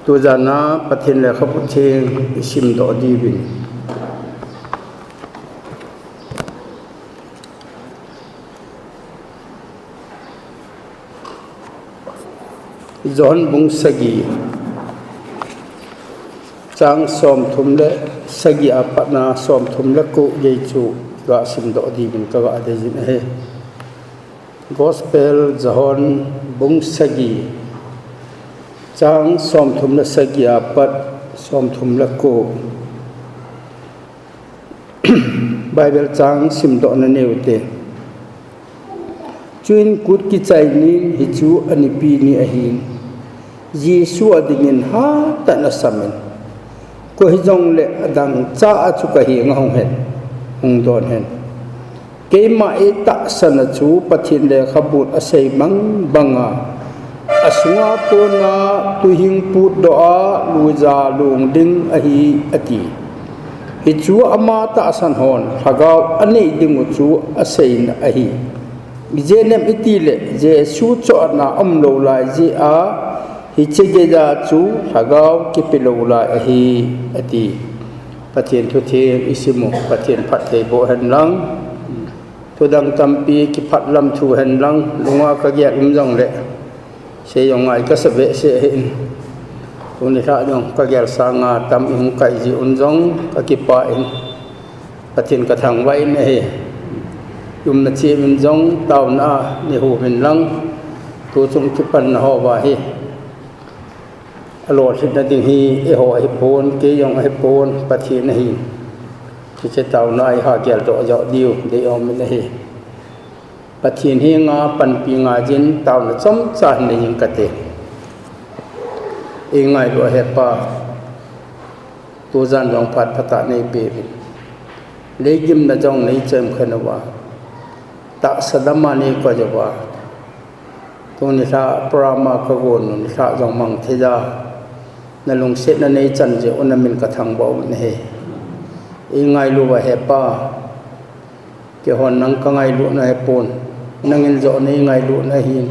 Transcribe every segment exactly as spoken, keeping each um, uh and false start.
Tujana Pathen lekhabu theng isimdoh diuvin. John bung sagi, chang somthum le sagi apatna somthum le ko gei chu gasimdoh diuvin kaga deijin ahi. Gospel John bung sagi, chang somthum le sagi apat somthum le ko. Bible chang simdohna neute. Chuin kut kichai nin hichu anipi ni ahin, Jesu adingin hatah in asamin, koi hijongle adangcha a chu kahenga hung hen, hung don hen. Keima eitahsan a chu Pathen lekhabun asei bang banga, asunga kona tuhing putdoh a luija long ding ahi, ati. Hichu ama tahsan hon lhagao anei dingu chu aseina ahi. Ijehnem itile Jesu chohna aumlou lai jeh a, hiche geija chu lhagao kipelou lai ahi, ati. Pathen thu theng isimu, Pathen phattheiboh henlang. Thudang tampi kiphatlam thu henlang, lunga kagel um jongle, seijong ngai kasa behseh ahin. Tuni lhah jong kagel sanga tam ihung kaiji un jong kakipah in, Pathen kathangvah in ahi. Umna cheh un jong taona a neihumin lang, tuchung kipanna hoa hi alolhinna ding hi eiho ahipon, keijong ahipon, Pathen ahi. Hiche taona a iha geldoh joh diu deium in ahi. Pathen henga panpi ngaijin taona chomcha hin neijing kate. Eingailu a Hepa, tujan jong phat phatah neipeuvin, leigimna jong neichem khen uva, tahsa dama neikoi uva, tuni lhah program a kagon u nilhah jong mang theija, nalungsetna neichan jeh u namin kathangvah u ahi. Eingailu uva Hepa, keihon nang kangailutna ahipon, nangin joh neingailut ahin.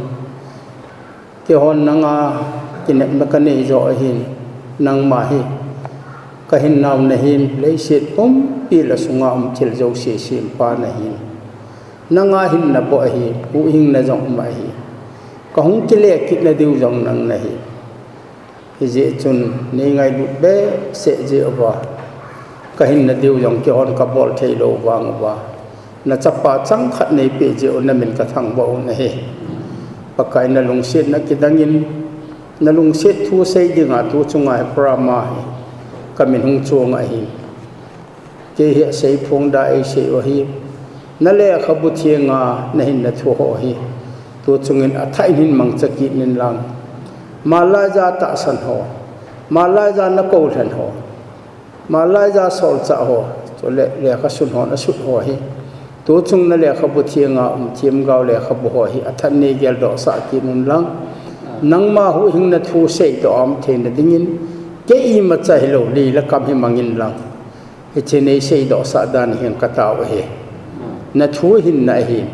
Keihon nanga kinepna kanei joh ahin, nangma hi kahinnau nahin, leiset pumpi le sunga um thil jouse sempa nahin. Nanga hinna bou ahi, huhhingna jong um ahi. Kahung kile kitna diu jong nang nahi. Hijeh chun neingailut behseh jeh uva, kahinna diu jong keihon kabol theilou vang uva, nachapa changkhat neipeh jeh u namin kathangvah u ahi. Pakai, nalungsetna kidangin, nalungset thu sei dinga tuchunga hi program a hi kamin hung chong ahi. Kei hi aseiphong da eisei u ahi. Nalekhabu thenga nahinna thu ho hi tuchungin athah in hin mangcha kit inlang, malaija tahsan ho, malaija nakoulhen ho, malaija solchah ho, chule lekhasun hon asut ho hi, tuchung nalekhabu thenga um themgao lekhabu ho hi athat in neigeldohsah kit unlang, nangma huhhingna thu seidoh a um theina dingin, kei imacha hilou, lei le kam hi mangin lang, hiche neiseidohsah dan hin katao ahi. Nathu hinna ahi.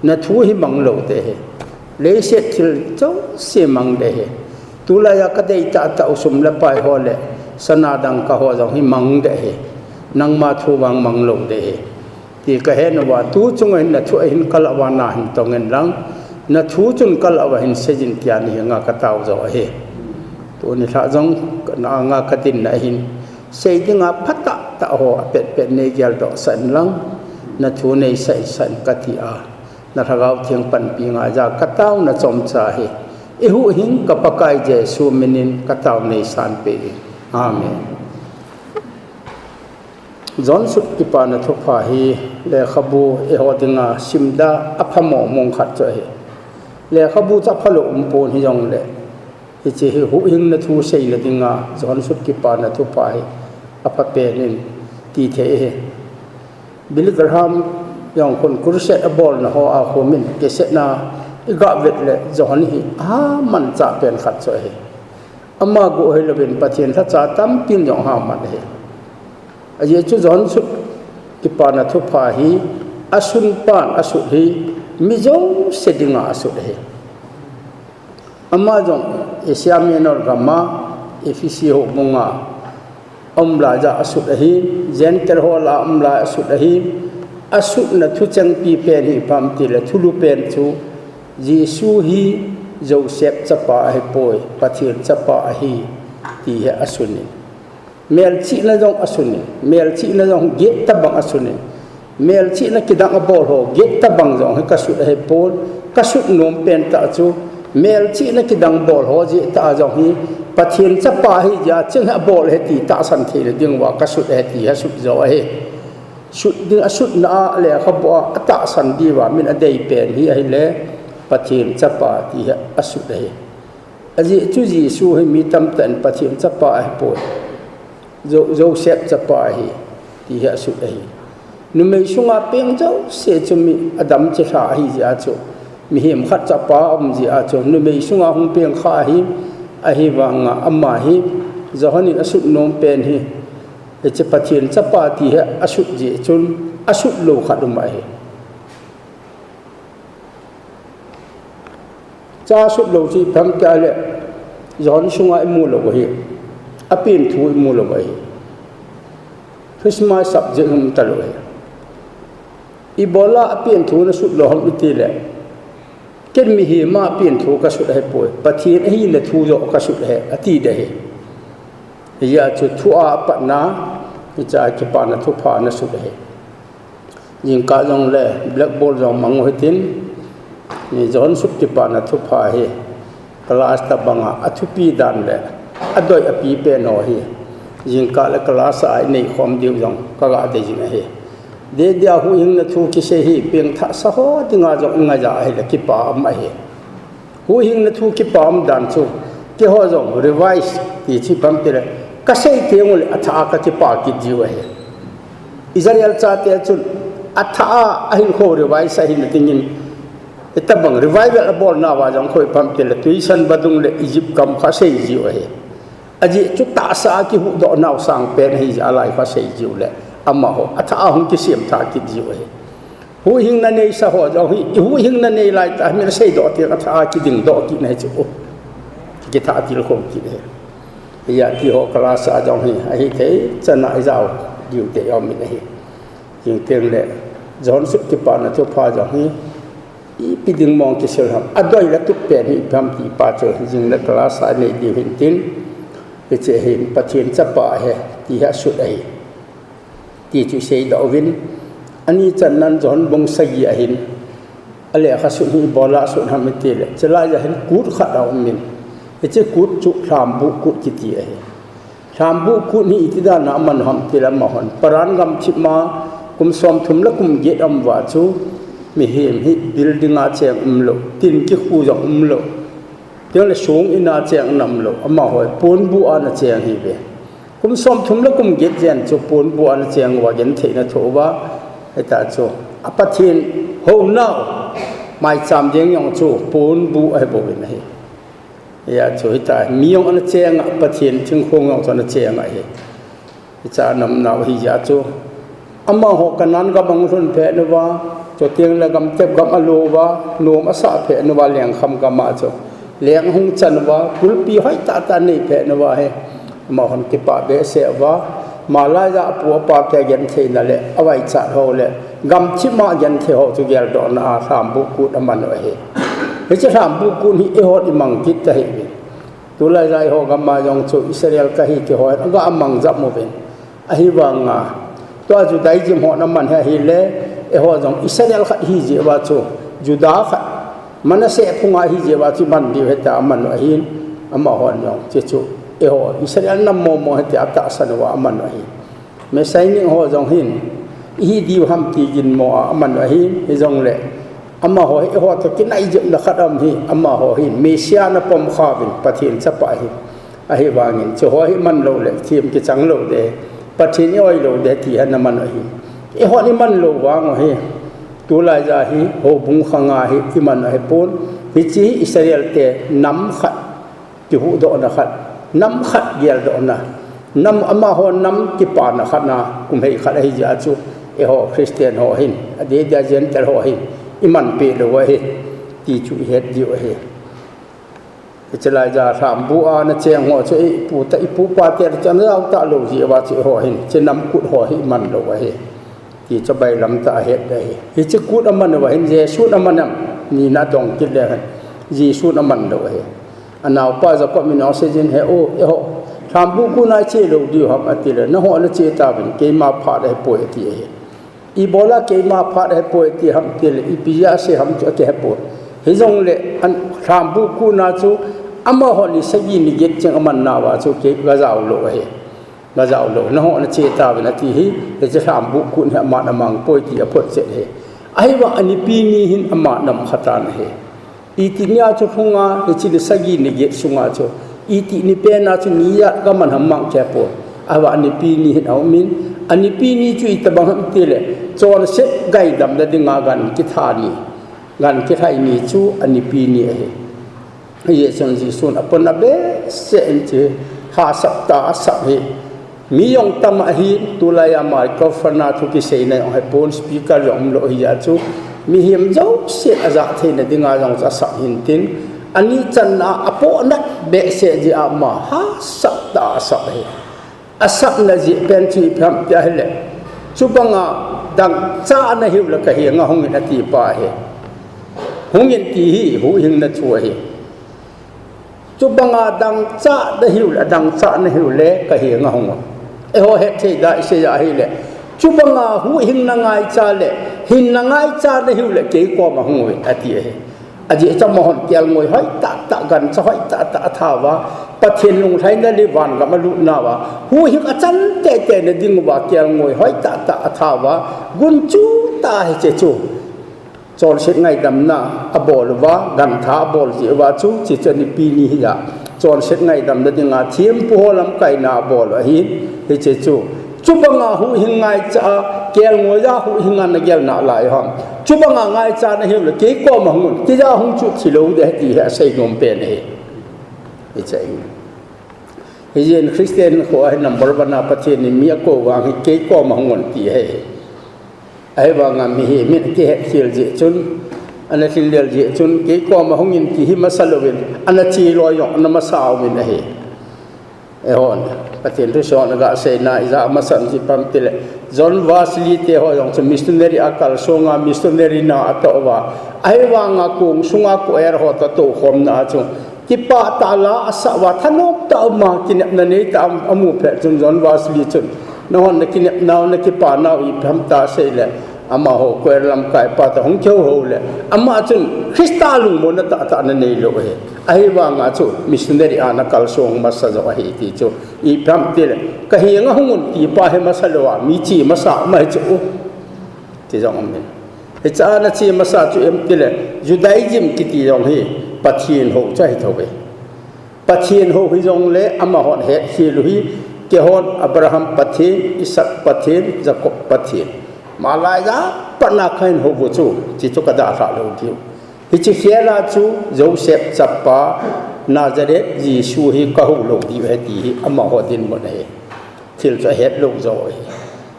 Nathu hi manglou ding ahi. Leiset thil jouse mang ding ahi. Tulaiya kadei tahtah u sum le pai ho le sana dangka ho jong hi mang ding ahi. Nangma thu vang manglou ding ahi, ti kahen uva, tuchunga hin nathu ahin kalah uva nahin tong inlang, nathu chun kalah uva hin seijin tia nahenga katao joh ahi. Tuni lhah jong na anga kadinna ahin, sei dinga phatah tah ho apetpet neigeldohsah inlang, nathu neisah sah in katia, nalhagao theng panpi ngaiya kataona chomcha hi ihuhhing ka Pakai Jesu minin katao neisanpeh in. Amen. John sut kipana thupha hi lekhabu eiho dinga simda aphamo mong khat chu ahi. Lekhabu chu aphalou umpon hijongle, hiche hi huhhingna thu seina dinga John sut kipana thupha hi aphapen in tithei ahi. Billy Graham jong khun crusade abolna hoa khomin cassette na iga vet le John hi amanchah pen khat chu ahi. Ama bou hilouvin Pathen lhacha tampin jong aman ahi. Ajeh chu John sut kipana thupha hi asunpan asut hi mi jouse dinga asut ahi. Ama jong Asia Minor gama Ephesi houbunga umlai ja asut ahi, Gentile ho lah a umlai asut ahi. Asutna thuchengpi pen hi ipi ham itile thulu pen chu Jesu hi Joseph chapa ahipoi, Pathen chapa ahi, ti hi asut in. Melchihna jong asut in, melchihna jong get tabang asut in. Melchihna kidang abol ho, get tabang jong hi kasut ahipon, kasut nom pen tah chu, melchihna kidang bol ho jeh tah a jong hi, Pathen chapa ahi jeh a, cheng hi abol ahi ti tahsan thei le ding uva, kasut ahi ti hi asut jo ahi. Sut ding asutna a lekhabu a, atahsan diuva, min adei pen hi ahile, Pathen chapa ti hi asut ahi. Ajeh chu Jesu hi mi tamtah in Pathen chapa ahipoi. Jo-, Joseph chapa ahi, ti hi asut ahi. Numei sunga peng jouse chu mi adam chilha ahi jeh a chu. Mihem khat chapa um jeh a chu. Numei sunga hung peng kha ahi, ahivanga ama hi, Johan in asut nom pen hi. Hiche Pathen chapa ti hi asut jeh chun, asut lou khat um ahi. Cha sut lou chu ipi ham itile, John sunga imu lou ahi. Apen thu imu lou ahi. Christmas subject um talou ahi. Ibola apen thu nasut lou ham itile, ken mihem a apen thu kasut ahipoi. Pathen ahina thu joh kasut ahi, ati ding ahi. Hijeh a chu thu a apatna, hiche a kipana thupha nasut ahi. Jingkah jongle blackboard jong mang u hitin, John sut kipana thupha hi, class tabanga athupi dan le adoi api pen ho hi, jingkah le class a inei khom diu jong kaga dei jin ahi. Dei dia huhhingna thu kisei hi pengthah sa ho dinga jong ingaija ahile kipa um ahi. Huhhingna thu kipa um dan chu, keiho jong revise ti chu ipi ham itile, kasei teng ule athah a kakipa kit jiu ahi. Israel chate chun athah a ahinkho revise ahina dingin, hitabang revival abolnauva jong koi ipi ham itile, tuisan vadung le Egypt gam kha asei jiu ahi. Ajeh chu tahsa a kihuhdoh nau sangpen ahijeh a lai kha asei jiu le, amaho athah a hung kisemthah kit jiu ahi. Huhhingna neisa ho jong hi, ihuhhingna nei laitah a min aseidoh teng athah a kidingdoh kit na hi chu, kithah tilkhou kit ahi. Hijeh a keiho class a jong hi, ahithei chan a ijao diu te jong min ahi. Jing tengle, John sut kipana thupha jong hi, ipi ding mong kisil ham, adoi le tup pen hi ipi ham ti pa chu, jing le class a inei diu hin tin, hiche hin Pathen chapa ahi, ti hi asut ahi. Ti chu iseidoh uvin, ani channan John bung sagi ahin, alekha sut hi ibola asut ham itile, chulai a hin kut khat aumin, hiche kut chu lhambuh kut kiti ahi. Lhambuh kut hi iti dan a aman u ham itile amahon, Paran gamthip a kum somthum le kum get aum uva chu, mihem hi building a cheng umlou, tin kikhu jong umlou, tengle song in a cheng umlou, amaho ponbuh a ana cheng ahiuve. Kum somthum le kum get jen chu ponbuh a ana cheng uva genthei ana thoh uva, hita chu, a Pathen hounau, maicham ding jong chu ponbuh ahibouvin ahi. Hijeh a chu hita, mi jong ana cheng a, Pathen thingkhong jong chu ana cheng ahi. Hiche a namnau ahijeh a chu, amaho Canaan gam ahung lhun phet uva, chuteng le gamtep gam alo uva, nom asah phet uva, lengkham gam a chu leng ahung chan uva, kulpi hoitah tah anei phet uva hi, amahon kipah behseh uva, malaiya apu apa te gentheina le avaichat ho le gamthip a genthei ho chu geldohna a lhambuh kut aman u ahi. Hiche lhambuh kut hi eihon imang kit tahiuvin. Tulaiya eiho gam a jong chu Israel kahi ti ho aga mang jam uvin. Ahivanga, tua Judaism hon aman hi ahile, eiho jong Israel khat ihi jeh uva chu, Juda khat, Manasseh phunga ihi jeh uva chu iman diu ahi tia aman u ahin, amahon jong, hiche chu, eiho Israel nam momo ahi tia atahsan uva aman u ahin. Messianic ho jong hin, ihi diu ham ti ginmo a aman u ahin, hijongle, amaho hi eiho toh kinaijepna khat aum hi, amaho hin Messiah ana pomkha uvin, Pathen chapa ahin. Ahivangin, hicheho hi iman lou le, thim kichang lou ding, Pathen i-oi lou ding, ti hi ana man u ahi. Eihon iman lou vang u hi, tulaiya hi, houbung khanga hi, iman u ahipon, hiche hi Israel te nam khat, kihuhdohna khat, nam khat geldohna, nam amaho nam kipana khat na, kum hei khat ahijeh a chu, eiho Christian ho hin, adeh dia Gentile ho hin, iman peh lou u ahi, ti chu ihet diu ahi. Hiche laija lhambu a na cheng ho chu ipu ta, ipu pa te chu ana jao talou jeh uva chu eiho hin hiche nam kut ho hi iman lou ahi. Ti chu bailam tah a het ahi. Hiche kut aman uva hin Jesun aman am? Nina dong kit le hen, Jesun aman lou ahi. Anaopa Jacob in oxygen he o, eiho lhambu kut a iche lou diu ham atile, nangho nache tauvin, keima phat ahipoi ati ahi. Ibola keima phat ahipoi ati ham tile, ipi jeh a asei ham chu akihepoi. Hijongle an lhambu kut a chu amaho ni sagi ni get cheng aman nauva chu kei gajao lou ahi. Gajao lou, nangho nache tauvin ati hi, hiche lhambu kut hi aman amang poi ti aphotchet ahi. Ahivang anipi ni hin aman amang khatan ahi. Iti nia chu lhunga, hiche ni sagi ni get sunga chu, iti ni pen a chu ni ijat gaman ham mang kihepoi. Ahivang anipi ni hin aumin, anipi ni chu itobang ham tile, chonset ngaidamna dinga gan kitha ni, gan kilhai ni chu anipi ni ahi. Hijeh chun Jesun apona behseh in hiche ha sap tah a asap hi. Mi jong tam ahin, tulai a microphone a thu kiseina jong hipon, speaker jong umlou hijeh a chu, mihem jouse ajah theina dinga jong chu asap hintin, ani channa apohnat behseh jeh a ama ha sap tah a asap ahi. Asapna jeh pen chu ipi ham tia ahile, chubanga dangchah nahiu le kahenga hungin ati pa ahi. Hungin ti hi huhhingna thu ahi. Chubanga dangchah nahiu le, dangchah nahiu le kahenga hungun. Eiho hetthei da isei a ahile, chubanga huhhingna ngaicha le hinna ngaicha nahiu le kei koma hunguvin ati ahi. Ajeh chu amahon kelngoi hoi tahtah, gancha hoi tahtah atha uva, Pathen lunglhaina le vangam alut nauva, huhhing achan tehteh na dinguva kelngoi hoi tahtah atha uva, gunchu tah a hiche chu chonset ngaidamna abol uva, gantha abol jeh uva chu, hiche chu anipi ni hia chonset ngaidamna dinga thempu ho lamkaina abol u ahin, hiche chu. Chubanga huhhing ngaicha a, kelngoi a huhhing a nagel nalai ham? Chubanga ngaicha nahiu le kei koma hungun, keija hung chu thilou ding ahi ti hi asei nom pen ahi. Hiche ahi. Hijeh in Christian kho a hi number one a Pathen in mi akou vang hi kei koma hungun ti ahi. Ahivanga mihem in akihetkhel jeh chun, ana lhinglel jeh chun, kei koma hungin ti hi masa louvin, ana che loi jong ana masa uvin ahi. Eihon, Pathen thu sot a gaseina ijat a masa um ji ham tile, John Wesley te ho jong chu missionary a kalsonga, missionary na atoh uva. Ahivanga kong sunga choir ho toh toukhomna a chu kipah tah a la asah uva, thanom tah a uma, kinepna nei tah a amu phat chun John Wesley chun, nahon nakinepnau, nakipanau ipi ham tia asei le, amaho choir lamkai pa toh hung kihou hou le, ama chun Christa lungmonna tahtah ana neilou ahi. Ahivanga chu missionary a ana kalsong masa joh ahi ti chu ipi ham tile, kahenga hungun ti pa hi masa louva mi che masa ma hichu ti jong umin. Hiche a ana che masa chu ipi ham tile, Judaism kiti jong hi Pathen hou chu ahi thou ve. Pathen hou hijongle amahon hetkhel u hi, keihon Abraham Pathen, Isaac Pathen, Jacob Pathen, malaiya patna kahin hou u chu, hiche chu kadalhah lou diu. Hiche khel a chu Joseph chapa, Nazareth Jesu hi kahou lou diu ahi ti hi amaho dinmun ahi. Thil chu ahet lou joh ahi.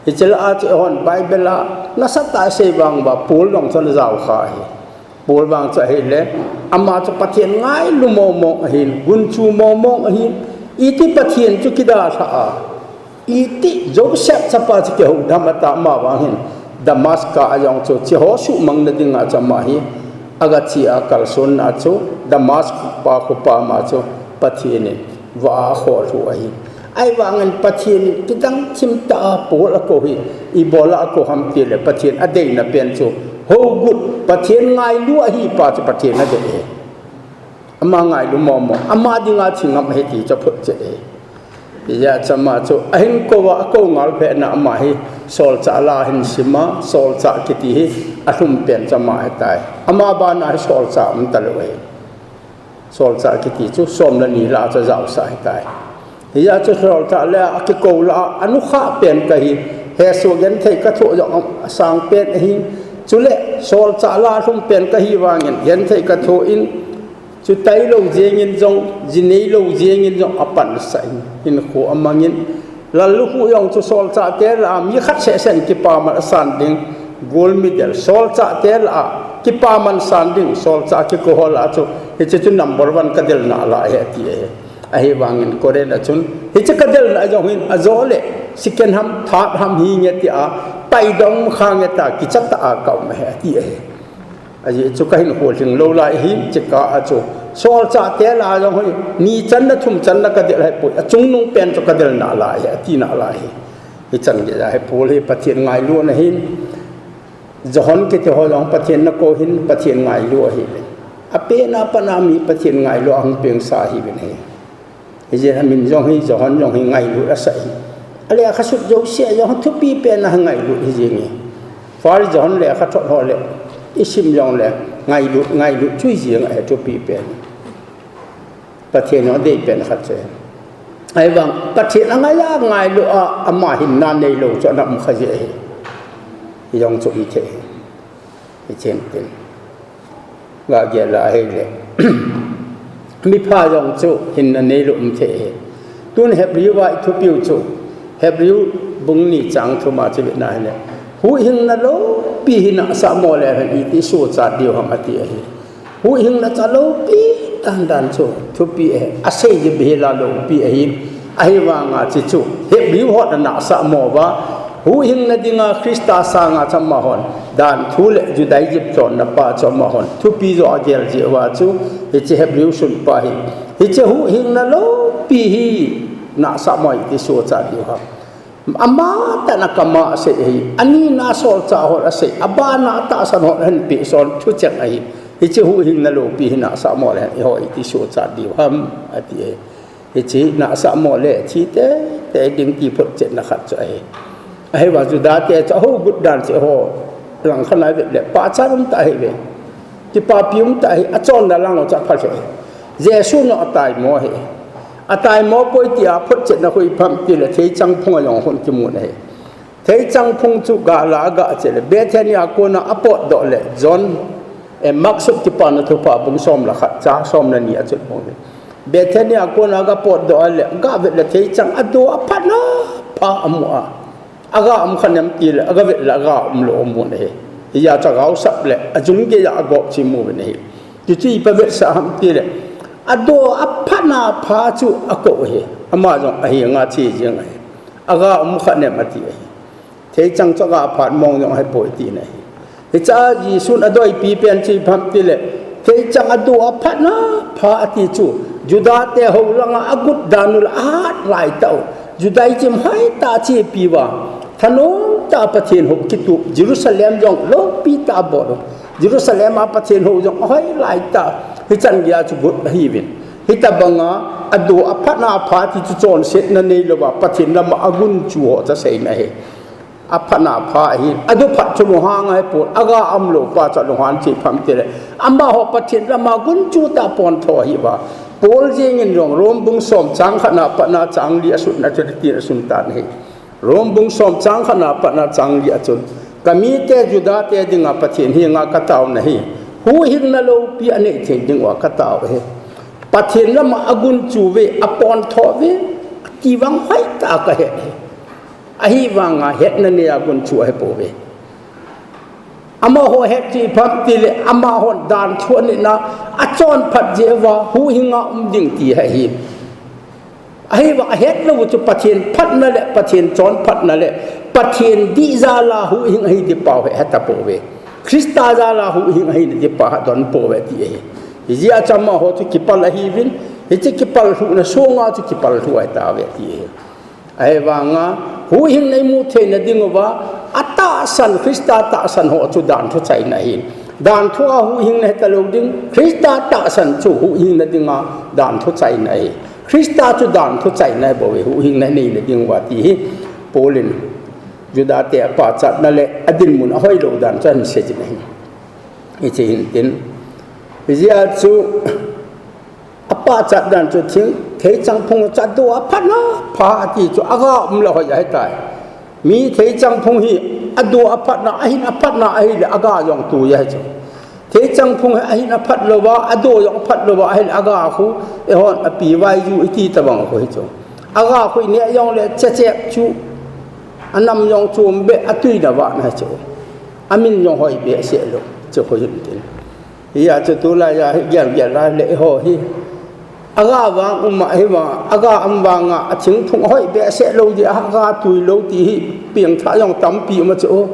Hiche lah a chu eihon Bible a nasatah a asei vang uva Paul jong chu ana jaokha ahi. Paul vang chu ahile, ama chu Pathen ngailu momong ahin, gunchu momong ahin, iti Pathen chu kidalhah a, iti Joseph chapa chu kihoutham ata, ama vang hin Damascus a jong chu hiche ho suhmang na dinga chu ama hi agache a, kalsonna a chu Damascus pa khopa ma chu Pathen in vah a akholhu ahi. Ahivangin Pathen in kidang thim tah a Paul akou hi, ibola akou ham tile, Pathen adeina pen chu hougut, Pathen ngailu ahi pa chu Pathen adei ahi. Ama ngailu momong, ama dinga thi ngam ahi ti chu aphotchet ahi. Hijeh a chu ama chu ahin kou a, akou ngal phat na ama hi solchah la ahin sima, solchah kiti hi alhum pen chu ama ahitai. Ama bana hi solchah umtalou ahi. Solchah kiti chu som le ni lah a chu ajaosah ahitai. Hijeh a chu solchah lah a akikou lah a anukhah pen kahi, hesoh genthei kathoh jong asang pen ahi. Chule solchah lah a lhum pen kahi vangin genthei kathoh in, chu tailou jengin jong, ji neilou jengin jong apansah in, hinkho amangin, lallukhuh jong chu solchahte lah a mi khat sehseh in kipaman asan ding, gold medal, solchahte lah a Kipaman san ding, solchah kiko ho lah a chu, hiche chu number one kadelna lah ahi ati ahi. Ahivangin Corinth a chun, hiche kadelna jong hin, ajo le, second ham, third ham hinge tia, paidong khange ta, kicha tah a kaum ahi ati ahi. Ajeh chu kahin hol lhing lou lai ahi, chekah a chu, solchah te lah a jong hin, ni channa thum channa kadel ahipoi, achungnung pen chu kadelna lah ahi, atina lah ahi. Hichan geiya hi Paul hi Pathen ngailutna ahin, John kiti ho jong Pathen nakou ahin, Pathen ngailu ahiuvin. Apen a pat a mi Pathen ngailu ahung pengsa ahiuvin ahi. Hijeh a min jong hi, John jong hi ngailut asah ahi. Alekha sut jouse a jong thupi pen a ngailut hijeng e. First John lekhathot ho le, isim jongle, ngailut, ngailut chu hijeng ahi thupi pen. Pathen jong adei pen khat chu ahi. Ahivang, Pathen angaiya ngailu a, ama hinna neilou chu ana um kha jeh ahi. Hijong chu hithei. Hichen tin. Gagel a ahile, mipha jong chu hinna neilou um thei ahi. Tun Hebrew a ithupiu chu, Hebrew bung ni chang thum a chu vetna ahile, huhhingna loupi hi nahsah mo le hen iti sochat diu ham ati ahi. Huhhingna chu aloupi dandan chu thupi ahi, asei jep hi la loupi ahi. Ahivanga hiche chu Hebrew hon anahsah mo uva, huhhingna dinga Christa sanga chu amahon danthu le Judaism chonna pa chu amahon thupi joh agel jeh uva chu, hiche Hebrew sunpa hi, hiche huhhingna loupi hi nahsah mo iti sochat diu ham. Amatah in akam a asei ahi, anina solchah hon asei, abana tahsan hon ahin pehson thucheng ahi. Hiche huhhingna loupi hi nahsah mo le hen eiho iti sochat diu ham ati ahi. Hiche nahsah mo le thi teitei ding ti photchetna khat chu ahi. Ahivang Juda te chu ahou got dan chu eiho langkhat a ivet le pachat umtah ahiuve. Kipapi umtah ahi, achonna lang u chu apha lheh ahi. Jesu noh ataimo ahi. Ataimo poi tia photchetna khu ipi ham itile theichang phung a jong hung kimun ahi. Theichang phung chu gala aga chele, Bethany a kona apotdoh le, John, eh, Mark sut Kipana Thupha bung som le khat chang som le ni a chun bung le, Bethany a kona aga potdoh a le, aga vet le theichang ado aphatna pha amu a. Aga um kha nem itile, aga vet le aga umlou amun ahi. Hijeh chun aga sap le, ajum geiya agop chu imu uvin ahi. Chuchu ipi avetsah ham itile, ado aphatna pha chu akou ahi. Ama jong ahenga che jeng ahi. Aga um kha nem ati ahi. Theichang chu aga phat mong jong ahipoi tina ahi. Hichea Jesun adoipi pen chu ipi ham itile, theichang ado aphatna pha ati chu, Juda te hou langa agot dan u le ahat laitah u, Judaism hoitah a achepi uva, thanom tah a Pathen hou kitup, Jerusalem jong loupi tah a bol u, Jerusalem a Pathen hou jong ahoi laitah, hichan geiya chu got ahiuvin. Hitobanga ado aphatna pha ti chu chonsetna neilouva, Pathen lama agunchu ho chu aseina ahi. Aphatna pha ahi, ado phat chu lunghang ahipon, aga umlou pa chu lunghang chu ipi ham itile, amaho Pathen lama gunchu tah a pontho ahiuva. Paul jengin jong Rome bung som chang khatna patna chang li asutna chu hitin asun tan ahi. Rome bung som chang khatna patna chang li a chun, kamite Juda te dinga Pathen henga kataona hi, huhhingna loupi anei thei dinguva katao ahi. Pathen lama agunchu uve, apontho uve, ti vang hoitah a kahet ahi. Ahivanga hetna neiya gunchu ahipouve. Amaho het chu ipi ham itile, amahon danthu anehna, achonphat jeh uva huhhinga um ding ti ahi. Ahivang ahet lou u chu Pathen phatna le, Pathen chonphatna le, Pathen dih jal a huhhing ahi ti pau hi ahetapouve. Christa jal a huhhing ahi ti pa adonpouve ti ahi. Hijeh a chu amaho chu kipal ahiuvin, hiche kipal lhuhna sunga chu kipal lhu ahitauve ti ahi. Ahivanga, huhhingna imu theina dinguva, atahsan, Christa tahsan ho chu danthu chaina ahi. Danthu a huhhingna hita lou ding, Christa tahsan chu huhhingna dinga danthu chaina ahi. Christa chu danthu chaina ahibouve, huhhingna neina dinguva ti hi, Paul in Juda te apachatna le adinmun ahoilou dan chu ahin seijin ahi. Hiche hin tin, hijeh a chu, apachat dan chu thing, theichang phung chu ado aphatna pha ati chu aga um le hoi ahitai. Mi theichang phung hi ado aphatna, ahin aphatna ahile aga jong tui ahi chu. Theichang phung hi ahin aphat louva, ado jong aphat louva ahile aga khu, eihon api vaiju iti tobang khu hi chu. Aga khu ineh jongle chechep chu, anam jong chom beh, atuina vahna ahi chu. Amin jong hoi behseh lou. Chu hoi hin tin. Hia chu tulai a hi gel gel lai le ho hi. Aga vang um a hi vang, aga um vang a, a thingphung hoi behseh lou di, aga tui lou ti hi, piangthah jong tampi um a chu.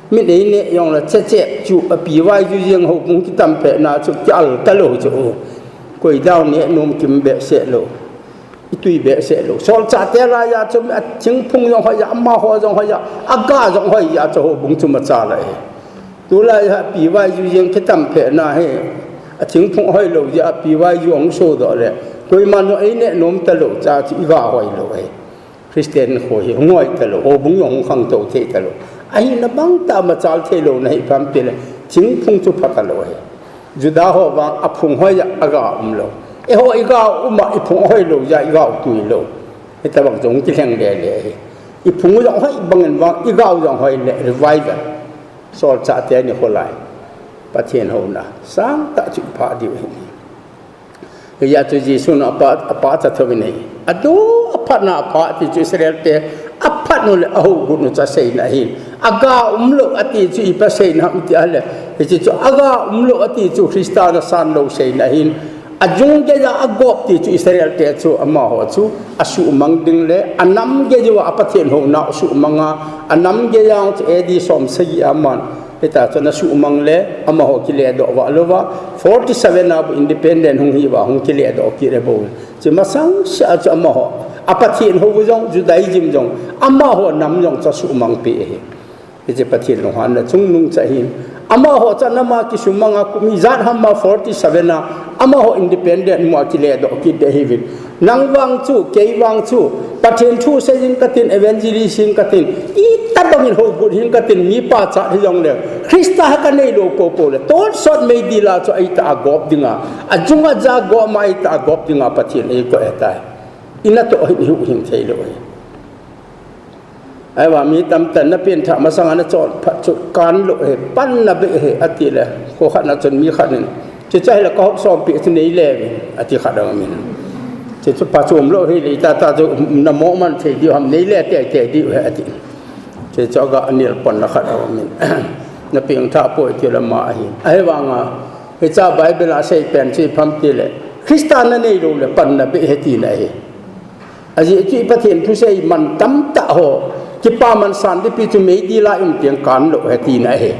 Min ei neh jong le che che chu a P Y U jeng houbung kitam phe na chu kial ta lou chu. Koi dau neh nom kim behseh lou. I tui behseh lou. Solchahte lai a chu a thingphung jong hoi a, amaho jong hoi a, aga jong hoi a chu houbung chu machal ahi. Tulai a P Y U jeng kitam phe na hi, a thingphung hoi lou jeh a P Y U hung sodoh le, koiman jong ei neh nom ta lou, cha chu i ga hoi lou ahi. Christian ho hi hung hoi ta lou, houbung jong hung khangtou thei ta lou. Ahina bang tah machal thei lou na hi pam pe le, thingphung chu pha ta lou ahi. Juda ho vang a phung hoi a, aga um lou. Eiho i ga um a, i phung hoi lou jeh a i ga tui lou. Hitabang jong kilheng le le ahi. I phung jong hoi bang in vang, i ga jong hoi le, revival. Solchahte ni kholai. Pathen houna. Sangtah chu i pha diu ahi. Hia chu Jesu'n apa, apa cha tho in ahi. Adu aphatna apha ti chu Israel te aphat nu le ahou gut nu cha seina ahin. Aga um lou ati chu ipi seina ham ti a le. Hiche chu aga um lou ati chu Christa nasan lou seina ahin. Ajung geiya agop ti chu Israel te chu amaho chu asuhmang ding le anam geiya a Pathen houna asuhmang a, anam geiya chu A D som sagi a man. Hita chu nasuhmang le, amaho kiledoh vah louva, forty seven a bu independent hung hi uva, hung kiledoh kit le bou. Chu masang seh a chu amaho, a Pathen hou jong, Judaism jong, amaho nam jong chu asuhmang peh ahi. Hiche Pathen lunghanna chungnung chu ahin. Amaho chu anam a kisumang a, kum ijat ham a forty seven a, amaho independent mu a kiledoh kit ding ahiuvin. Nang vang chu, kei vang chu, Pathen thu sei jing katin, evangelist jing katin, itobang in hougut jing katin, mi pachat hijong le, Christa ha kanei lou poupou le, tonsot meidil a chu eita a gop dinga, ajung aja gop ma eita a gop dinga Pathen eikoi ahitai. Ina toh hin ihuhhing thei lou ahi. Ahivang mi tamtah in na penthah masang a na chonphat chu kan lou ahi, pan na bei ahi, ati le, kho khat na chun mi khat in, chuche ahile ka hop sompi chu nei le uvin, ati khat aumin. Chuche chu phachom lou ahi le, itata chu na mo man thei diu ham, nei le teitei diu ahi, ati. Chuche chu aga anel pon na khat aumin. Na penthah poi ti le ama ahi. Ahivang a, hiche Bible a asei pen chu ipi ham ti le, Christa na nei lou le, pan na bei ahi tina ahi. Ajeh chu i Pathen thusei man tamtah ho, kipaman san dingpi chu meidil a i um teng kan lou ahi tina ahi.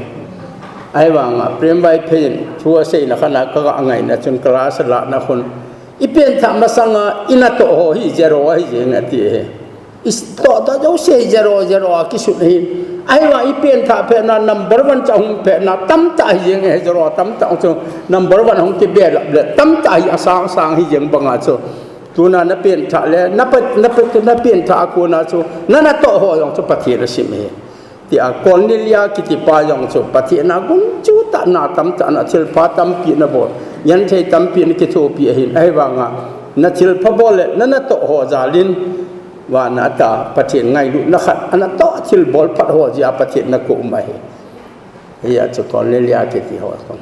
Ahivang a, Prem Vaiphei in thu aseina khat a ka ga ngaina chun class alah na khun, i penthah masang a, i natoh ho hi zero ahi jeng ati ahi. I toh toh jouse hi zero, zero a kisut ahi. Ahivang i penthah phat na number one chu ahung phat na tamtah ahi jeng ahi, zero tamtah chu number one ahung kibelap le, tamtah hi asang sang hi jeng banga chu. Tuna na penthah le, na pa, na pa, na penthah a kona chu, na natoh ho jong chu Pathen asim ahi. Tia Cornelia kitipa jong chu, Pathen a gunchu tah na tamtah na thilpha tampi na bol. Genthei tampi na kithopi ahin, ahivang a, na thilpha bol le, na natoh ho jal in, vana ta, Pathen ngailutna khat, a natoh thilbol phat ho jeh a Pathen na ko um ahi. Hia chu Cornelia kiti ho chu.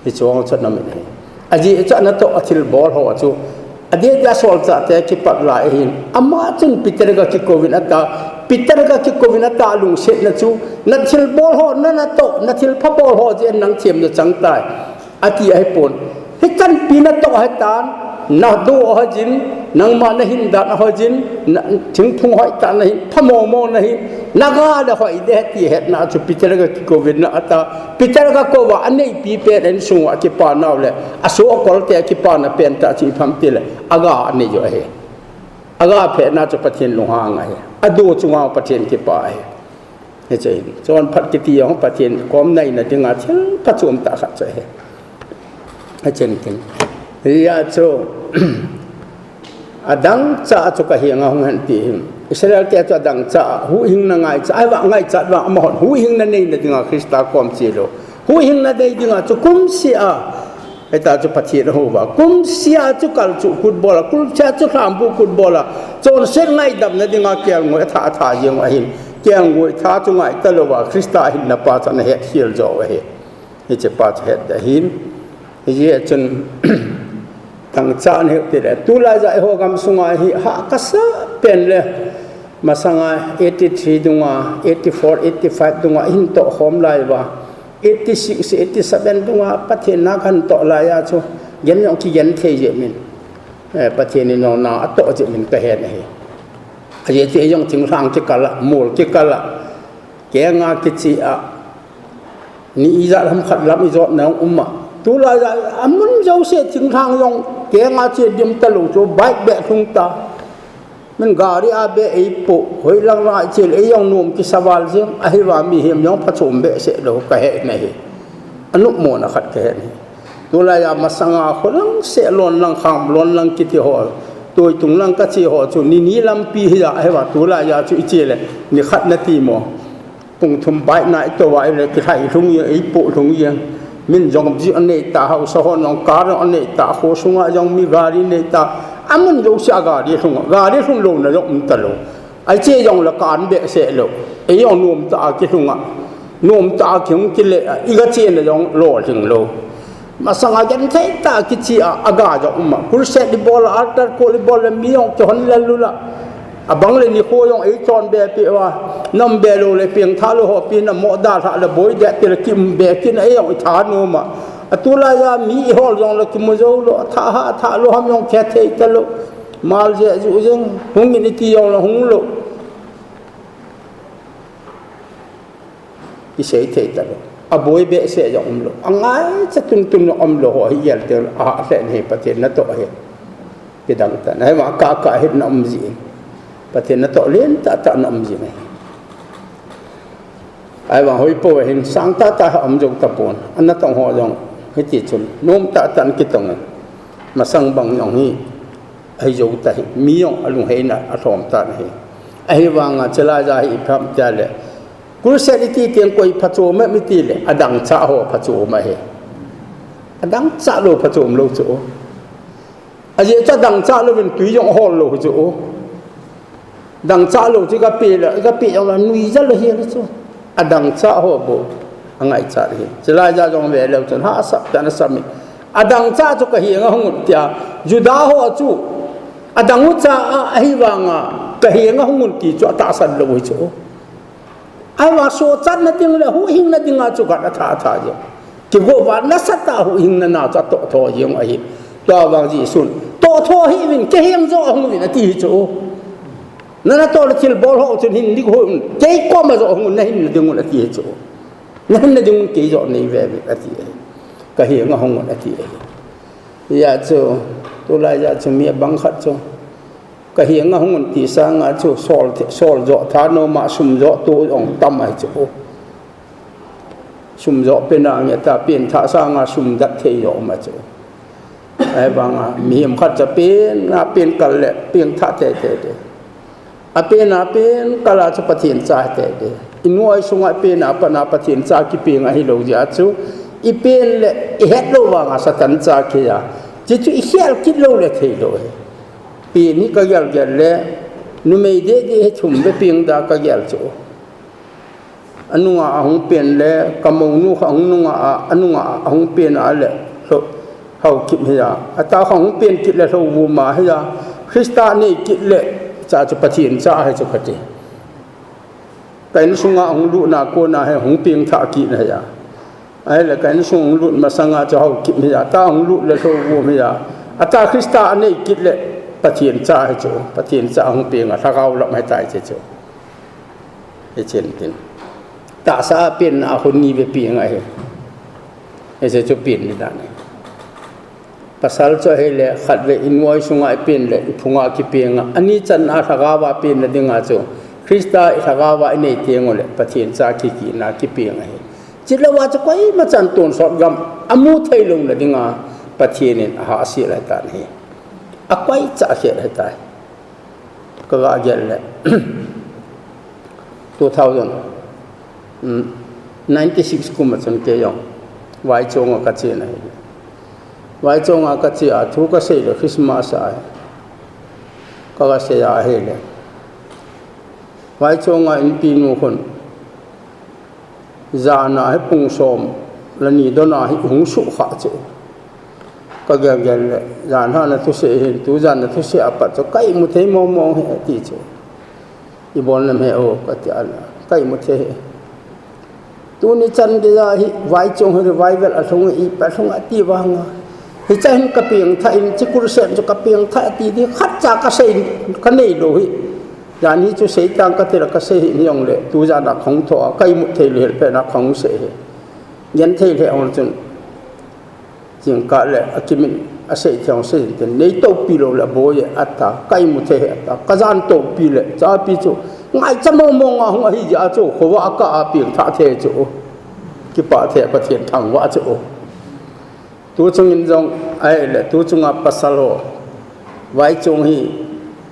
Hichu chu na min ahi. Ajeh chu a natoh a thilbol ho chu. Adeh dia solchahte kipat lai ahin. Ama chun Peter ga kikou vin ata. Peter ga kikou vin ata lungsetna chu. Na thilbol ho, na natoh, na thilpha bol ho jeh in nang themna chang tai. Ati ahipon. Hichan pi natoh ahitan. Na do ahijin, nangma na hin dan ahijin, na, thingphung hoitah na hin, phamo mo na hin, na ga le hoi ding ahi ti hetna chu Peter ga kikou vin na ata, Peter ga kou va aneipi pen insung a kipa nau le, aso akol te kipa na pen tah chu ipi ham ti le, aga anei u ahi. Aga phat na chu Pathen lunghang ahi. Ado chunga Pathen kipa ahi. Hiche hin, chonphat kiti jong Pathen kom naina dinga thil phachom tah khat chu ahi. Hiche hin tin. Hia chu, adang cha chu ka henga hung hen ti hin. Israel te chu adang cha, huhhingna ngaicha, ahivang ngaichat vang amahon, huhhingna neina dinga Christa kom che lou. Huhhingna nei dinga chu kumsea, Hita chu Pathen ahou va. Kumsea chu kalchuh kut bol a, kumsea chu lhambu kut bol a. Chonset ngaidamna dinga kelngoi atha, atha jeng u ahin. Kelngoi tha chu ngai talou va, Christa ahinna pa chu ana hetkhel jo u ahi. Hiche pa chu het ahin. Hijeh chun dangchah ana hi tile. Tulai ja eiho gamsunga hi hahsa pen le. Masanga eighty-three dunga, eighty-four, eighty-five dunga ihin toh khom lai uva. eighty six, eighty seven dunga Pathen na kahin toh laiya chu, gen jong kigen thei jeh min, eh, Pathen in jong na atoh jeh min kahen ahi. Ajeh chu eijong thinglhang kikal a, mol kikal a, kenga kiche a, ni ijat ham khat lam ijotna jong um a. Tulaiya amun jouse thinglhang jong kenga che dim talou chu bike beh lhung ta. Min gari a beh eipoh, hoilang lai chel, eijong nom kisa val jeng, ahivang mihem jong phachom behseh lou kahe nahi. Anopmona khat kahe nahi. Tulaiya masanga kholang seh lon lang kham lon lang kiti ho, Toitung lang kache ho chu ni ni lampi hia, ahivang tulaiya chu iche le ni khat nati mo. Pung thum bike na itoh uva ahile kilhai lhung jeng, eipoh lhung jeng. Min jong jeep anei ta, haosa hon jong car jong anei ta, kho sunga jong mi gari nei ta. Amun jouse a gari lhung a, gari lhung louna jong um talou. Ache jong le kan behseh lou. Eijong nom tah a kilhung a, nom tah a kihung kile a, iga chena jong lolhing lou. Masanga genthei tah a kiche a, aga jong um a. Crusade ibol a, altar call ibol le mi jong kihon lel lul a. Abang le nikho jong eichon be peh uva. Nam be lou le pengthah lou ho pi na mo dalhah le boi deh ti le kium be kin a, eijong itha nom a. Atulaiya mi ihol jong le kimu jou lou, athah ha, athah lou ham jong kihethei talou. Mal jeh ju jeng, hungin iti jong le hung lou. Kisei thei talou. Aboi behseh jong umlou. Angaicha tuntun jong umlou ho hi gel teng le, ahah lheh nahi Pathen natoh hi. Kidang tah in. Ahivang kah kah hetna um jin. Pathen natoh lentah tah na um jin ahi. Ahivang hoipou ahin sangtah tah a um jou tapon. Anatong ho jong hiti chun nom tah tah in kitong in. Masang bang jong hi ahi jou tahi. Mi jong alungheina alhom tan ahi. Ahivanga chulaiya hi ipi ham tia le, Crusade iti teng koi phachom em iti le, adangchah ho phachom ahi. Adangchah lou phachom lou chu. Ajeh chu adangchah louvin tui jong ahol lou hi chu. Dangchah lou chu kapeh le, kapeh jong le nuijat lou hi chu. Adangchah ho bou angaichat hi. Chulaiya jong ve leu chun hahsat tah in asam in. Adangchah chu kahenga hung un tia, Juda ho chu adang u cha a, ahivanga kahenga hung un ti chu atahsan lou hi chu. Ahivang sochatna ding le huhhingna dinga chu khat atha atha jeng. Kigo uva nasatah a huhhingna na chu atoh tho jeng ahi. Tua vang Jesun, toh tho hih uvin, kei heng joh ahung uvin ati hi chu. Nanatoh le thilbol ho chun hin ding hoi un, kei koma joh ahung un, nahinna ding un ati hi chu. Nahinna ding un kei joh neive uvin ati ahi. Kahenga hung un ati ahi. Hijeh chun, tulaiya chu mi abang khat chu kahenga hung un ti sanga chu sol, sol joh thanom a, sum joh tu jong tam ahi chu. Sum joh pena nge ta, pengthah sanga sum dat thei joh um a chu. Ahivanga mihem khat chu pena pen kal le pengthah teitei te. Apena pen kal a chu Pathen cha hi teitei. Inoi sunga pena pat a Pathen cha kipeng ahilou jeh a chu, ipen le ihet lou vanga Satan cha kihi a, chuchu ikhel kit lou le theilou hi. Pen hi kagel gel le, numei deh deh hi thum ve peng da kagel chu. Anunga ahung pen le, kamounu kha ahung nunga a, anunga ahung pen a le, Lho-, Haokip hi a. Atah kha ahung pen kit le Lhouvuma hi a. Christa anei kit le, cha chu Pathen cha ahi chu kati. Ka insunga ahung lutna kona hi ahung pengthah kit ahi a. Ahile ka insung ahung lut masanga chu Haokip hi a. Atah ahung lut le Lhouvum hi a. Atah Christa anei kit le Pathen cha ahi chu. Pathen cha ahung peng a, lhagao lam ahitai hiche chu. Hichen tin. Tahsa a penna a khun ni ve peng ahi. Hiche chu pen ni dan ahi. Pasal chu ahile khatvei inoi sunga ipen le iphunga kipeng a. Ani channa lhagao a penna dinga chu Christa ilhagao a inei teng ule Pathen cha kikitna kipeng ahi. Chulou a chu koima chan tonsot gam amu thei louna dinga Pathen in ahahsel ahitan ahi. Akoicha akhel ahitai. Kaga gel le. Two thousand, mm, ninety six kum a chun kei jong Vaichong a kache ahi. Vaichong a kache a thu kasei le Christmas ahi. Kaga sei a ahile. Vaichong a inpi nu khun. Jan a hi pung som le ni don a hi hung suhkhah chu. Kagel gel le, jan a na thusei hin, tujan na thusei apat chu, ka imu thei mong mong hi ati chu. Ibol nam he o, kati a le, ka imu thei hi. Tuni chan geiya hi vaichong hi revival alhung, ipi alhung ati vanga, hiche hin kapeng tha in, hiche crusade chu kapeng tha ati di khatcha kasei, kanei lou hi. Jan hi chu seitang katile kasei hi jongle, tujan a kahung thoh a, ka imut thei lheh pen a kahung sei hi. Genthei lheh hon chun, jingkah le akimin asei thei hon sei tin, neitoupi lou le aboi e ata, ka imut thei hi ata, kajan toupi le, chapi chu ngaicha mong mong a hung ahi jeh a chu, khovah a kah a peng tha thei chu, kipah thei Pathen thangvah chu. Tuchung in jong ahile, tuchunga pasal ho, vaichong hi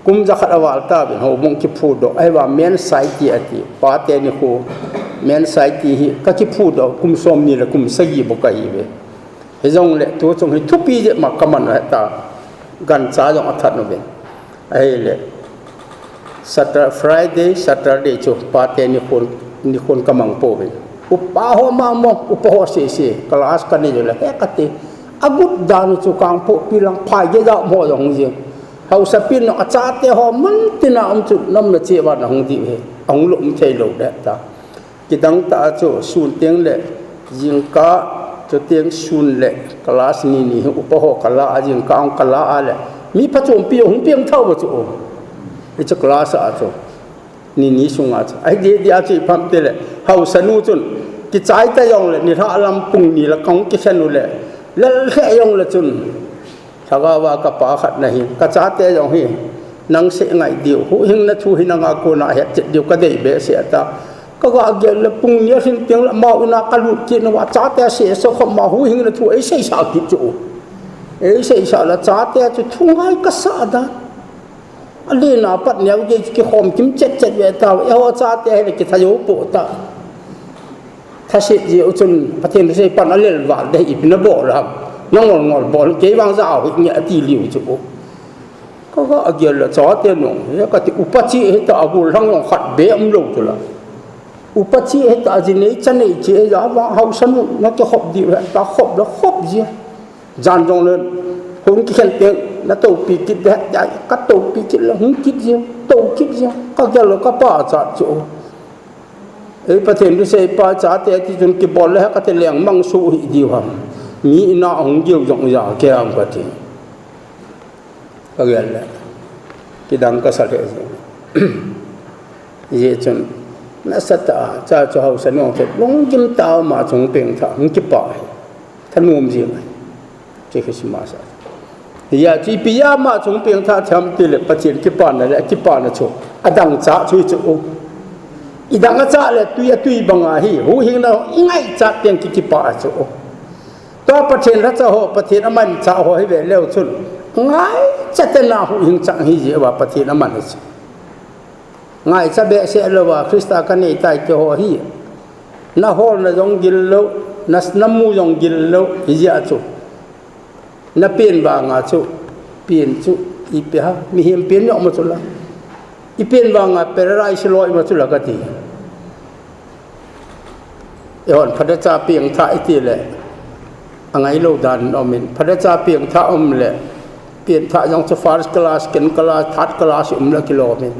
kum jakhat aval tauvin, houbung kiphudoh, ahivang Men's Society ati, pate nikho, Men's Society hi kakiphudoh kum somni le kum sagi bou kahiuve. Hijongle tuchung hi thupi jeh ma kaman u heta, gancha jong athat uvin. Ahile, Satur-, Friday, Saturday chu pate nikhon, nikhon kamang pouvin, upa ho mong mong, upa ho sese, class kanei joule he kati. Agot dan u chu Kangpokpi lang phai geiya um ho jong hung jing, haosapi in achate ho muntina um chu, nom le cheh uva ahung diu hi, ahung lum thei lou deh ta. Kidang tah a chu sun teng le jingkah, chuteng sun le class ni ni hi upa ho kala a, jingkah hung kala a le, mi phachompi hung peng tha uva chu, hiche class a chu, ni ni sunga chu ahi di di a chu, ipi ham tile, haosanu chun kichai ta jongle, nilhah lam pung ni le kahung kikhen u le, lel lheh jongle chun, lhagao a kapa khat nahin, kachate jong hi nang seh ngai diu, huhhingna thu hi nanga kona hetchet diu kadei behseh ata. Kaga gel le pung ni alhin teng le amau in a kalut kit nauva, chate seh seh khop ma, huhhingna thu eiseisah kit chu, eiseisah le chate chu thu ngai kasah dan. Alen a pat neo gei kikhom kim chet chet ve tau, eiho chate hile kitha jou poh ta. Thaset jeh u chun Pathen thusei pan alel val deh, ipi nabol ham, nangol ngol bol, kei vang ja hoi nge ati liu chu. Kaga gel le chate nung he kati, upa cheh hita, agollhang jong khat beh umlou tula. Upa cheh hita, ji nei cha nei cheh, ja vang haosanu nakikhop diu heta, khop le khop ji. Jan jongle hung kikhen teng, natoupi kit deh, katoupi kit le hung kit jing, tou kit jing, kagel le kapa chat chu. Ei Pathen thusei pa chate ti chun kibol le kati, lengmang soh hih diu ham, mi in a hung diu jong ja kei ham kati. Kagel le kidang kasa lheh jeng. Hijeh chun nasatah a cha chu haosanu chu lunggim tah a ama chu hung pengthah, hung kipah hi, thanom jing ahi. Hiche Christmas a, hijeh chun ipi jeh a ama chu hung pengthah thei ham tile, Pathen kipana le akipana chu adangchah chu hichu, idang achah le tui atui banga hi huhhingna ingaichat teng kikipah chu. Tua Pathen lhacha ho, Pathen amanchah ho hi veleu chun, ngaicha tena huhhing chang ahi jeh uva Pathen aman hichu. Ngaicha behseh louva Christa kanei tai ti ho hi, naholna jong gil lou, na, namu jong gil lou, hijeh a chu napen vanga chu, pen chu ipi ham, mihem pen jong ma chu la, ipen vanga paradise loi ma chu la kati. Eihon phatecha pengthah iti le, angailou dan in um in, phatecha pengthah um le, pengthah jong chu first class, second class, third class um le kilom in.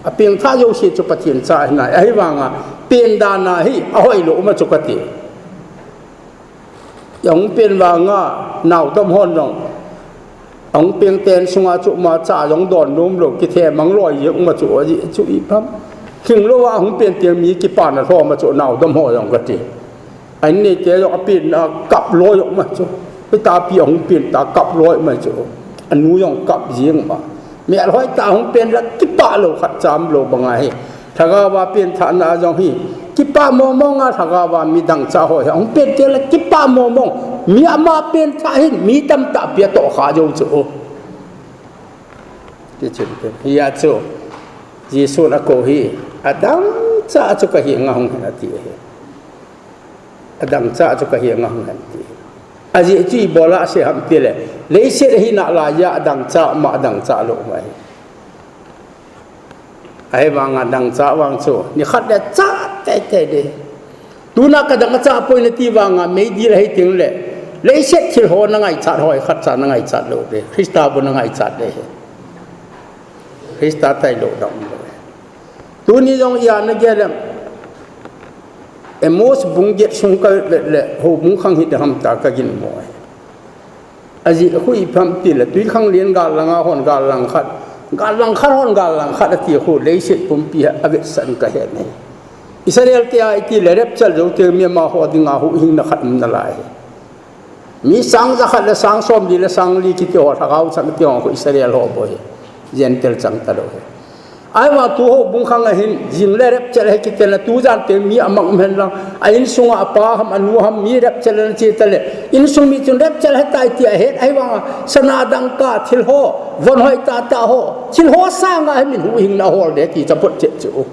Apengthah jouse chu Pathen cha ahi nai, ahivanga pen dan a hi ahoilou um a chu kati. Ahung pen vanga naodom hon jong, ahung peng ten sunga chu ama cha jong don nom lou, kithe mang loi jeng um a chu, ajeh chu ipi ham, lhinglou a ahung pen teng mi kipana lhom a chu naodom ho jong kati. A-in neite jong apenna kap loi um a chu, hitapi ahung pen ta kap loi um a chu, anu jong kap jeng um a, melhoi tah a hung pen le kipah lou khat cha umlou banga hi, lhagao a penthahna jong hi kipah mong mong a, lhagao a mi dangchah ho hi ahung pen teng le kipah mong mong, mi ama penthah hin mi tamtah pi atoh kha jou chu. Tichun hijeh a chu Jesun akou hi, adangchah chu kahenga hung hen ati ahi. Adangchah chu kahenga hung hen ati. Ajeh chu ibola asei ham tile, leiset a hi nalaiya adangchah ma, adangchah lou ma hi. Ahivanga dangchah vang chu nikhat le chah teitei ding. Tuna kadang achah poi nati vanga meidil ahi teng le, leiset thil ho nangaichat ho hi khatcha nangaichat lou ding, Christa bou nangaichat ding ahi. Christa tailou dang umlou. Tuni jong ija nagel em? Amos bung get sung ka le, le, houbung khang hi te ham ta ka ginmo e. Ajeh khu ipi ham ti le, tui khang lien gal langa hon gal lang khat, gal lang khat hon gal lang khat ati khu, leiset pumpi a vetsah in ka he e. Israel te a iti le rapture jou te mi ama ho dinga huhhingna khat um nalai. Mi sang jakhat le sang somli le sang li kiti ho, lhagao chang kiti ho khu Israel ho bou ahi. Gentile chang talou ahi. Ahivang tu houbung khang a hin, jing le rapture ahi kiti le, tujan te mi amang um hen lang, a insunga apa ham, anu ham, mi rapture ana che ta le, insung mi chun rapture ahitai ti ahet, ahivang sana dangka, thil ho, von hoi tata ho, thil ho sanga hi min huhhingna hol de ti chapot che chu.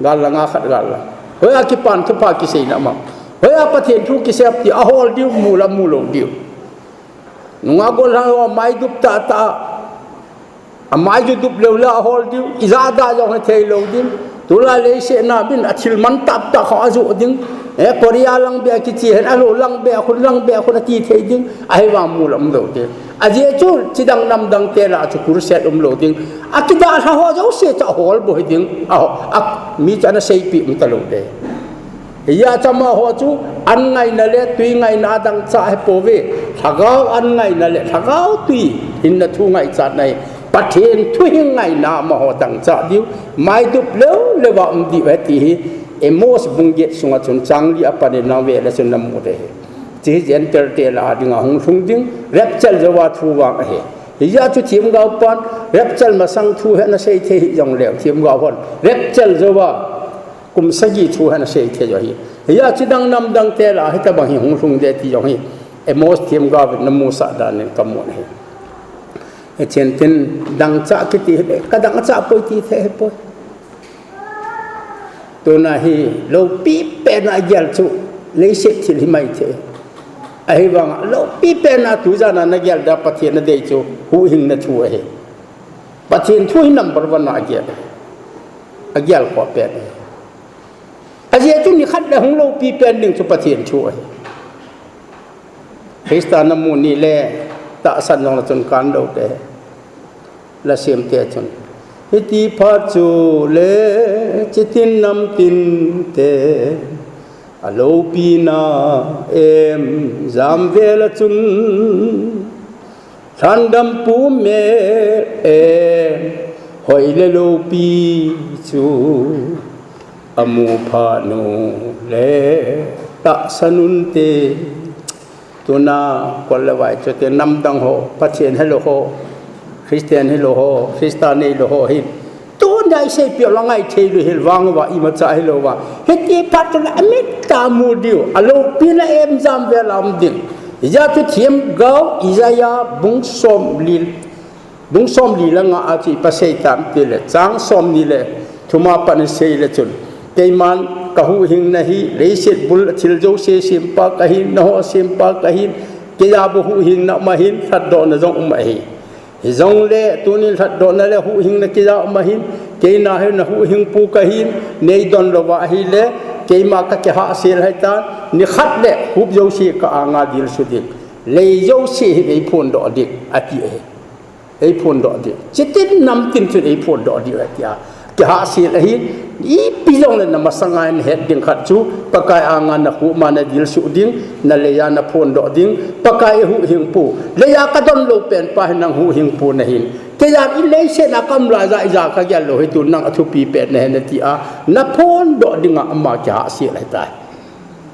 Gal langa khat gal lang. Hoiya kipan thupha kiseina mang. Hoiya Pathen thu kisei ti ahol diu, mu la mu lou diu. Nunga gollhang ho amai dup tata. Amai ju dup lou la ahol diu. Ija da jong he thei lou diu. Tulai leiset na bin a thil man tap tap kha ajo ding. E Korea lang be kichi hen, alou lang be, khun lang be, khun ati thei ding. Ahivang mu la mu lou diu. Ajeh chu, chidang namdang te lah a chu crusade um lou ding. Akidalha ho jouse chu ahol bou hi ding. A, a, mi chu ana seipi um talou de. Hijeh a chu amaho chu, an ngaina le tui ngaina adang cha ahi pouve. Lhagao an ngaina le lhagao tui hinna thu ngaichat na hi. Pathen thu hing ngaina amaho dang cha diu. Mai dup leu leu a um diu ahi ti hi. Amos bung get sunga chun chang li a panin nang ve le chun namu de hi. Chi hi Gentile te lah a dinga hung lhung ding, rapture jou a thu vang ahi. Hijeh a chu themgao pan, rapture masang thu hi ana sei thei hih jong leu, themgao hon. Rapture jou a, kum sagi thu hi ana sei thei jo hi. Hijeh a chu dang nam dang te lah a, hitabang hi hung lhung de ti jong hi. Amos themgao vin namusah dan in kamu ahi. Hichun tin dangchah kiti hi, ka dangchah poi ti thei hi poi. Tuna hi loupi pen a gel chu leiset thil hi mai thei. Ahivang a loupi pen a tujan a na gel da Pathen na dei chu huhhingna thu ahi. Pathen thu hi number one a gel. A gel kho pen ahi. Ajeh chu nikhat le hung loupi pen ding chu Pathen thu ahi. Christa namu ni le tahsan jong la chun kan lou te. La sem te chun. Hiti phat chu le chitin namtin te. A loupi na em jam vel a chun. Lhandam pu mel em hoi le loupi chu. Amu phat nu le tahsan un te. Tuna kol le vai chu te namdang ho, Pathen helou ho, Christian helou ho, Christa neilou ho hin. Tuna isei piu la ngai thei lou hel vang uva, imacha helou va. Hiti phat chu la amit ta mu diu, a loupi na em jam vel a um ding. Hijeh a chu themgao, Isaiah, bung som li, bung som li le nga a chu ipi asei tam ti le, chang som ni le thum a pat asei le chun. Keiman ka huhhingna hi, leiset bul a thil jouse sempa kahin, naho sempa kahin, keija bou huhhingna um ahin, lhatdohna jong um ahi. Hijongle, tunin lhatdohna le huhhingna keija um ahin, kei na hi na huhhingpu kahin, nei don lou va ahile, keima ka kihahsel ahitan, nikhat le hup jouse ka anga dilsu ding, lei jouse hi ei phondoh ding, ati ahi. Ei phondoh ding. Chitin namtin chun ei phondoh ding ahi tia. Kihahsel ahi, ipi jongle na masanga in het ding khat chu, Pakai anga na huhma na dilsu ding, na leija na phondoh ding, Pakai huhhingpu. Leija ka don lou pen pa hi nang huhhingpu nahin. Keijan i leiset na ka um laiya ija ka gel lou hi tun nang athupi pen nahi nati a, na phondoh dinga ama kihahsel ahitai.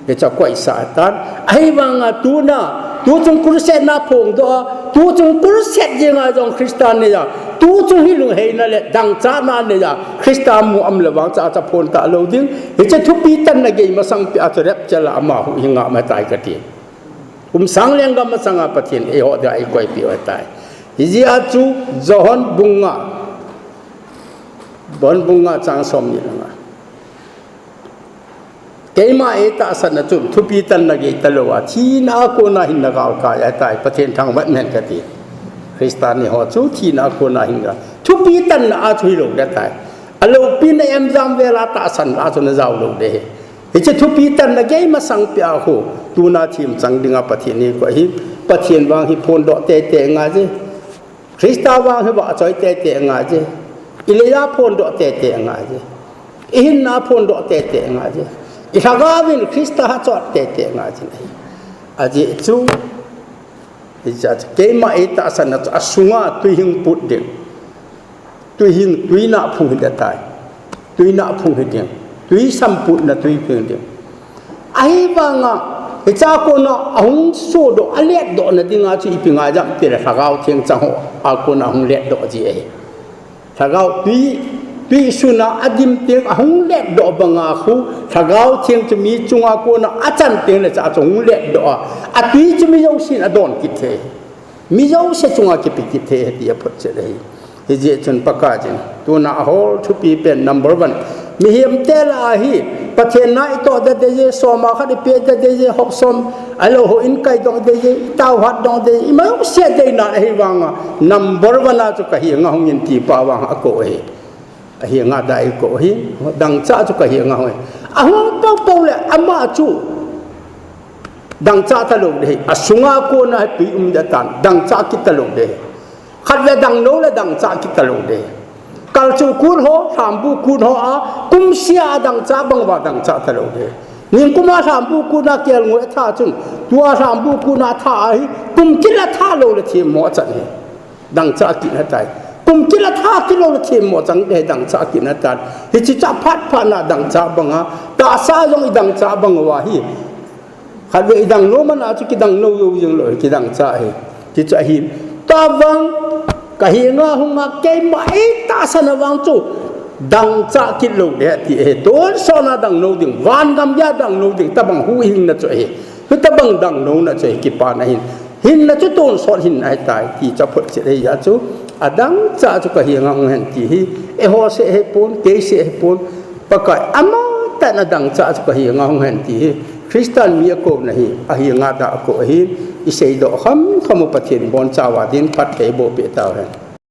Hicha koisa tan. Ahivanga tuna, tuchung crusade na phongdoh a, tuchung crusade jenga jong Christa neija, tuchung hi lungheina le dangchahna neija, Christa mu um le vang cha cha phon talou ding. Hiche thupi tanna gei masang pia chu rapture a ama huhhinga um ahitai kati. Kum sang lenggam masanga Pathen eiho dia eikoipeh u ahitai. Hijeh a chu John bung nga, John bung nga chang som ni le nga. Keima eitahsan na chun, thupi tanna gei talou a, thina a kona hin na galkai ahitai, Pathen thangvah hen kati. Christa neho chu thina a kona hin ga. Thupi tanna a chu hilou ding ahitai. A loupi na em jam vel a tahsan a chu na jao lou ding ahi. Hiche thupi tanna gei masang pia khu, tuna themchang dinga Pathen eikoi ahi, Pathen vang hi phondoh teitei ngai je. Christa vang hi vahchoi teitei ngai je. I leija phondoh teitei ngai je. I hinna phondoh teitei ngai je. I lhagaovin Christa ha chot tete ngai jin ahi. Ajeh chu, hiche chu keima eitahsan a chu asunga tui hing put ding. Tui hing, tui na phung hi ding tai. Tui na phung hi ding. Tui samputna tui phung ding. Ahivanga, hiche a kona ahung sodoh, aletdohna dinga chu ipi ngai ham itile Lhagao Theng chang ho a kona ahung letdoh ji ahi. Lhagao tui, tui suna adim teng ahung letdoh banga khu, Lhagao Theng chu mi chunga kona achan teng le cha chu hung letdoh a, atui chu mi jousen adon kit thei. Mi jouse chunga kipe kit thei ahi ti aphotchet ahi. Hijeh chun Pakaiyin, tuna ahol thupi pen number one. Mihem te lah a hi, Pathen na itoh ding ahi, soma khat ipe ding ahi, hop som, ahilou houin kai ding ahi, itao hat ding ahi, ima jouse deina ahi vanga, number one a chu kahenga hungin ti pa vang akou ahi. Ahenga da eikou hi, dangchah chu kahenga hung. Ahung poupou le ama chu dangchah talou ding ahi. Asunga kona hi tui um ding atan, dangchah kit talou ding ahi. Khatvei dangnou le dangchah kit talou ding ahi. Kalchuh kun ho, lhambu kun ho a, kumsea dangchah bang uva dangchah talou ding ahi. Ningkuma lhambu kuna kelngoi atha chun, tua lhambu kuna atha ahi, kum kit a tha lou le themmo achan ahi. Dangchah kit ahitai. Kum kit a tha kit lou le themmo chang ding ahi, dangchah kit ahitan. Hiche chu aphat phatna dangchah banga, tahsa jong idangchah bang uva hi. Khatvei idangnou man a chu kidangnou jou jeng lou, kidangchah ahi. Hiche chu ahi. Tua vang, kahenga hunga keima eitahsan a vang chu, dangchah kit lou ding ahi ti ahi. Tonsot na dangnou ding, vangam a dangnou ding, tobang huhhingna chu ahi. Hitobang dangnouna chu ahi kipana hin. Hinna chu tonsot hinna ahitai ti chu aphotchet ahi a chu. Adangchah chu kahenga hung hen ti hi. Eiho seh ahipon, kei seh ahipon. Pakai amatah in adangchah chu kahenga hung hen ti hi. Christian mi akouna hi, ahenga da akou ahi. Iseidoh khamkham u Pathen in bonchauva din phatthei bohpeh tauhen.